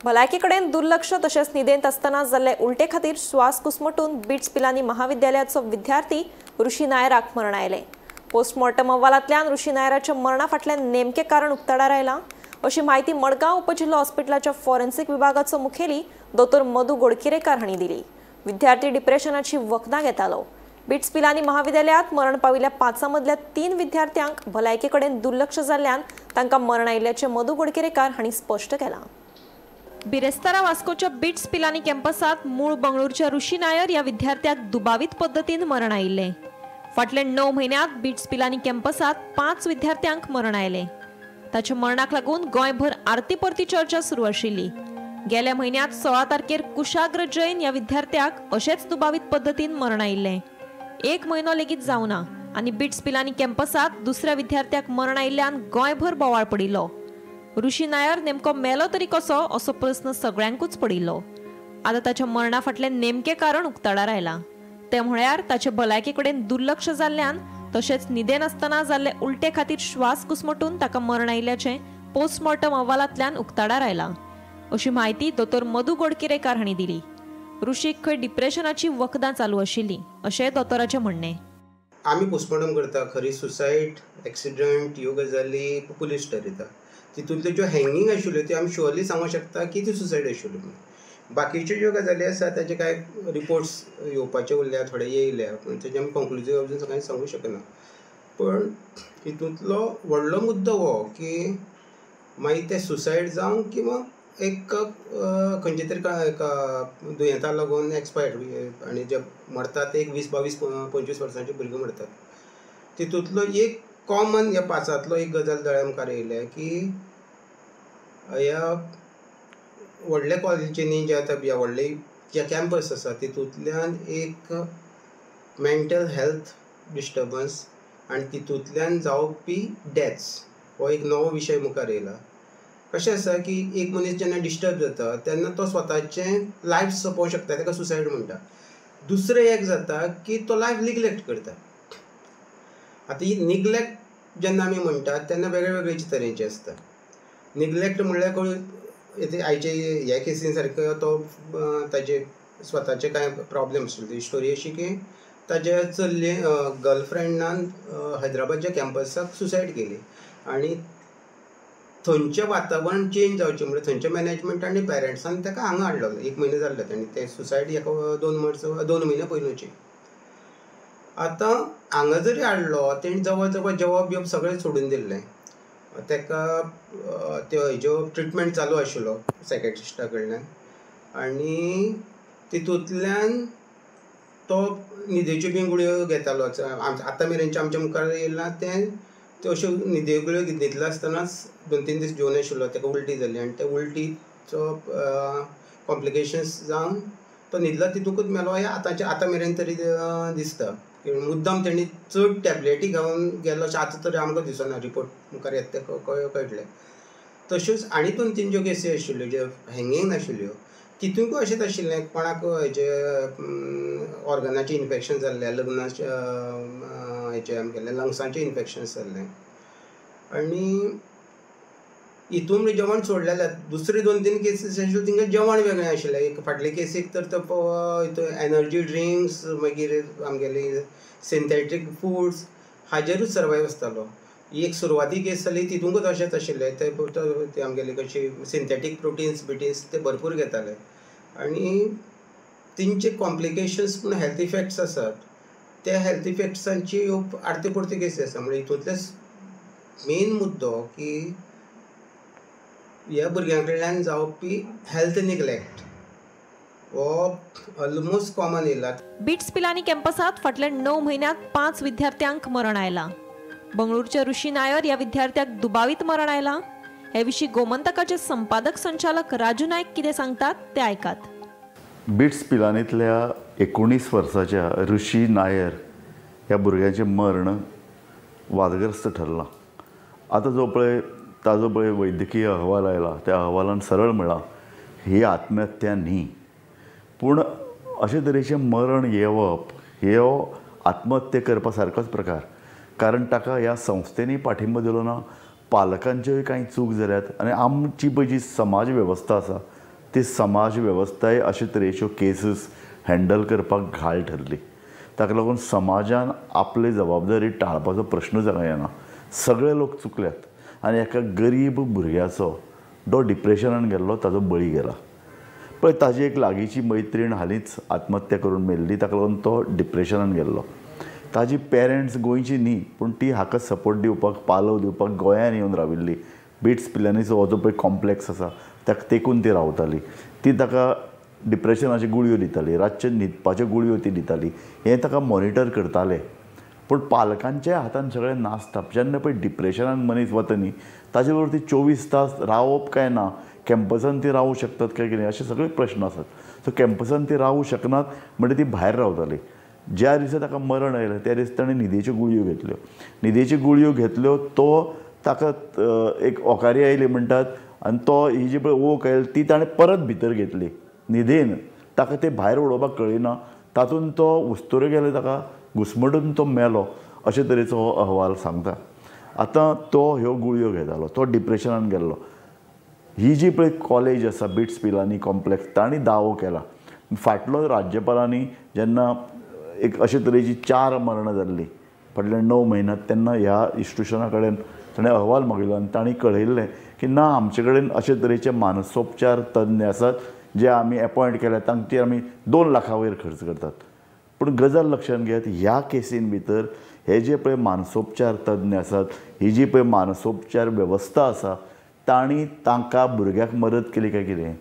भलायके कडेन दुर्लक्ष तशेंच न्हिदेंत आसतना जाल्ले उलटे खातीर श्वास घुस्मटून बिट्स पिलानी महाविद्यालयाचो विद्यार्थी ऋषी नायराक मरण आयलें। पोस्टमॉर्टम अहवालांतल्यान ऋषी नायराच्या मरणा फाटल्यान नेमकें कारण उक्ताडार आयलां अशी म्हायती मडगांव उपजिल्हो हॉस्पिटलाच्या फॉरेन्सिक विभागाचो मुखेली दोतोर मधू गोडकिरेकार हांणी दिली। विद्यार्थी डिप्रेशनाची वखदां घेतालो। बिट्स पिलानी महाविद्यालयात मरण पाविल्ल्या 5 मदल्या 3 विद्यार्थ्यांक भलायके कडेन दुर्लक्ष जाल्ल्यान तांकां मरण आयिल्ल्याचें मधू गोडकिरेकार हांणी स्पश्ट केलां। बिरेस्तारा वास्कोच्या बिट्स पिलानी कॅम्पसात मूळ बंगळूरच्या ऋषी नायर ह्या विद्यार्थ्याक दुबावीत पद्दतीन मरण आयिल्लें। फाटल्या 9 म्हयन्यांत बिट्स पिलानी कॅम्पसात 5 विद्यार्थ्यांक मरण आयलें। ताच्या मरणाक लागून गोंयभर आरती परती चर्चा सुरू आशिल्ली। गेल्या म्हयन्यांत 16 तारखेर कुशाग्र जैन ह्या विद्यार्थ्याक अशेंच दुबावीत पद्दतीन मरण आयिल्लें। 1 म्हयनो लेगीत जावना आनी बिट्स पिलानी कॅम्पसात दुसऱ्या विद्यार्थ्याक मरण आयिल्ल्यान गोंयभर बोवाळ पडिल्लो। ऋषी नायर नेमको मेलो तरी कसो असो प्रस्न सगळ्यांकूच पडिल्लो। आतां ताच्या मरणा फाटलें नेमकें कारण उक्ताडार आयलां। तें म्हळ्यार ताचे भलायके कडेन दुर्लक्ष जाल्ल्यान तशेंच न्हिदेन आसतना जाल्ले उलटे खातीर श्वास घुस्मटून ताका मरण आयिल्ल्याचें पोस्टमॉर्टम अहवालांतल्यान उक्ताडार आयलां अशी म्हायती दोतोर मधू गोडकिरेकार हांणी दिली। ऋषीक खंय डिप्रेशनाची वखदां चालू आशिल्लीं अशें दोतोराचें म्हणणें। आमी पोस्टमॉर्टम करता, खरी सुसायड, एक्सिडंट ह्यो गजाली पुलीस ठरयता। तितूंतल्यो ज्यो हँगींग आशिल्ल्यो त्यो आमी शुअरली सांगूंक शकता की त्यो सुसायड आशिल्ल्यो म्हणून। बाकीच्यो ज्यो गजाली आसा ताचे कांय रिपोर्ट्स येवपाचे उरल्या, थोडे येयल्या, पूण तेजे आमी कंक्लुजीव अजून कांय सांगूंक शकना। पण हितूंतलो व्हडलो मुद्दो हो की मागीर ते सुसायड जावं किंवा एक खंयचे तरी एका दुयेंता लागून एक्सपायर्ड आनी जे मरतात ते एक 20, 22, 25 वर्सांचे भुरगे मरतात। तितूंतलो एक कॉमन ह्या 5ांतलो एक गजाल दोळ्या मुखार येयल्या की ह्या व्हडल्या कॉलेजींनी जे आतां ह्या व्हडले जे कॅम्पस आसा तितूंतल्यान एक मेंटल हेल्थ डिस्टर्बन्स आनी तितूंतल्यान जावपी डेथ्स हो एक नवो विशय मुखार येयला। कशें आसा की एक मनीस जेन्ना डिस्टर्ब जाता तेन्ना तो स्वताचें लायफ सोंपोवंक शकता, ताका सुसायड म्हणटा। दुसरें एक जाता की तो लायफ निग्लेक्ट करता। आतां ही निग्लेक्ट जेन्ना आमी म्हणटात तेन्ना वेगळे वेगळे तरेचे आसता। निग्लेक्ट म्हणल्यार आयचे ह्या केसीन सारको तो ताजे स्वताचे कांय प्रॉब्लम्स आशिल्ले। स्टोरी अशी की ताजे चल्ले गर्लफ्रेंडान हैदराबादच्या कॅम्पसाक सुसायड केली आनी थंयचें वातावरण चेंज जावचें म्हणल्यार थंयच्या मॅनेजमेंट आनी पेरंट्सान ताका हांगा हाडलो। 1 म्हयनो जाल्लो आनी तें सुसायड हेका 2 म्हयने पयलूचें। आतां हांगा जरी हाडलो तेणी जवळ जवळ जेवप बिवप सगळें सोडून दिल्लें। ताका त्यो हेज्यो ट्रिटमेंट चालू आशिल्लो सायकेट्रिस्टा कडल्यान आनी तितूंतल्यान तो न्हिदेच्यो बी गुळयो घेतालो। आतां मेरेनचें आमच्या मुखार येयलां तें त्यो अश्यो न्हिदे गुळयो न्हिदलो आसतनाच 2-3 दीस जेवन आशिल्लो, ताका उलटी जाली आनी त्या उलटीचो कॉम्प्लिकेशन्स जावन तो न्हिदलो तितूंकच मेलो हें आतांचें आतां मेरेन तरी दिसता। मुद्दम तेणी चड टॅबलेटी घेवन गेलो अशें आतां तरी आमकां दिसना, रिपोर्ट मुखार येता तें कळटलें। तश्योच आनी 2-3 ज्यो केसी आशिल्ल्यो ज्यो हँगींग नाशिल्ल्यो तितूंकूय अशेंच आशिल्लें, कोणाक हेजे ऑर्गनाचें इन्फेक्शन जाल्लें, लग्नाचें हेजें आमगेलें लंग्साचें इन्फेक्शन जाल्लें आनी हितून जेवण सोडलें जाल्यार दुसरे 2-3 केसीस आशिल्ल्यो तिंगा जेवण वेगळें आशिल्लें। एक फाटले केसीक तर तो एनर्जी ड्रिंक्स मागीर आमगेली सिंथेटीक फूड्स हाजेरूच सर्वायव आसतालो। एक सुरवाती केस जाली तितूंकच अशेंच आशिल्लें, ते आमगेले कशी सिंथेटीक प्रोटिन्स बिटीन्स ते भरपूर घेताले आनी तेंचे कॉम्प्लिकेशन्स पूण हेल्थ इफेक्ट्स आसात त्या हेल्थ इफेक्ट्सांची ह्यो आरती परती केसी आसा। म्हणजे हितूंतले मेन मुद्दो की ह्या भुरग्यां कडल्यान जावपी हेल्थ निग्लेक्ट हो ऑलमोस्ट कॉमन येयला। बिट्स पिलानी कॅम्पसात फाटल्या 9 म्हयन्यांत 5 विद्यार्थ्यांक मरण आयलां। बंगळूरच्या ऋषी नायर ह्या विद्यार्थ्याक दुबावीत मरण आयलां। हे विशीं गोमंतकाचे संपादक संचालक राजू नायक कितें सांगतात ते आयकात। बिट्स पिलानींतल्या 19 वर्साच्या ऋषी नायर ह्या भुरग्याचें मरण वादग्रस्त ठरलां। आतां जो पळय ताजो पळय वैद्यकीय अहवाल आयला त्या अहवालान सरळ म्हळां ही आत्महत्या न्ही, पूण अशे तरेचें मरण येवप हे आत्महत्या करपा सारकोच प्रकार, कारण ताका ह्या संस्थेनी पाठिंबो दिलो ना, पालकांच्योय कांय चूक जाल्यात आनी आमची पळय जी समाज वेवस्था आसा ती समाज वेवस्थाय अशे तरेच्यो केसीस हँडल करपाक घाळ ठरली. ताका लागून समाजान आपली जबाबदारी टाळपाचो प्रश्नूच हांगा येना. सगळे लोक चुकल्यात आनी एका गरीब भुरग्याचो जो डिप्रेशनान गेल्लो ताजो बळी गेला. पळय, ताजी एक लागींची मैत्रीण हालींच आत्महत्या करून मेल्ली, ताका लागून तो डिप्रेशनान गेल्लो. ताजी पेरंट्स गोंयची न्ही, पूण ती हाका सपोर्ट दिवपाक, पालव दिवपाक गोंयान येवन राविल्ली. बिट्स पिलानीचो हो जो पळय कॉम्प्लेक्स आसा ताका तेकून ती रावताली. ती ताका डिप्रेशनाच्यो गुळयो दिताली, रातचे न्हिदपाच्यो गुळयो ती दिताली. हें ताका मॉनिटर करताले. पूण पालकांच्या हातान सगळें नासता. जेन्ना पळय डिप्रेशनान मनीस वता न्ही, ताजे बरोबर ती 24 तास रावप काय ना, कॅम्पसान ती रावूं शकतात काय कितें, अशे सगळे प्रश्न आसात. सो कॅम्पसान ती रावूं शकनात म्हणजे ती भायर रावताली. ज्या दिसा ताका मरण आयलें त्या दिसा ताणें न्हिदेच्यो गुळयो घेतल्यो. न्हिदेच्यो गुळयो घेतल्यो तो ताका एक ओकारी आयली म्हणटात, आनी तो ही जी पळय ओक आयली ती ताणें परत भितर घेतली न्हिदेन. ताका ते भायर उडोवपाक कळिना, तातूंत तो उस्तुरो गेले, ताका घुसमटून तो मेलो, अशे तरेचो हो अहवाल सांगता. आतां तो ह्यो गुळयो घेतालो, तो डिप्रेशनान गेल्लो. ही जी पळय कॉलेज आसा बिट्स पिलानी कॉम्प्लेक्स, तांणी दावो केला. फाटलो राज्यपालांनी जेन्ना एक अशे तरेची 4 मरणां जाल्लीं फाटल्या 9 म्हयन्यांत, तेन्ना ह्या इन्स्टिट्युशना कडेन ताणें अहवाल मागयलो आनी तांणी कळयल्लें की ना, आमचे कडेन अशे तरेचे मानसोपचार तज्ञ आसात जे आमी एपॉयंट केल्या, तांचेर आमी 2 लाखां वयर खर्च करतात. पूण गजाल लक्षांत घेयात, ह्या केसीन भितर हे जे पळय मानसोपचार तज्ञ आसात, ही जी पळय मानसोपचार वेवस्था आसा, तांणी तांकां भुरग्याक मदत केली काय कितें?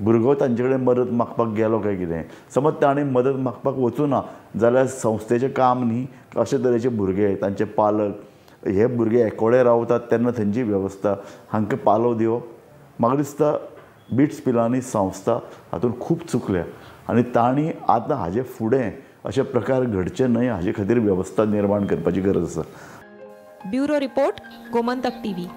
भुरगो तांचे कडेन मदत मागपाक गेलो काय कितें? समज ताणें मदत मागपाक वचूं ना जाल्यार संस्थेचें काम न्ही अशे तरेचे भुरगे, तांचे पालक, हे भुरगे एकोडे रावतात तेन्ना थंयची वेवस्था हांकां पालव दिवप, म्हाका दिसता बिट्स पिलानी संस्था हातूंत खूब चुकल्या आनी तांणी आतां हाजे फुडें अशे प्रकार घडचे न्हय हाजे खातीर वेवस्था निर्माण करपाची गरज आसा. Bureau report, Gomantak TV.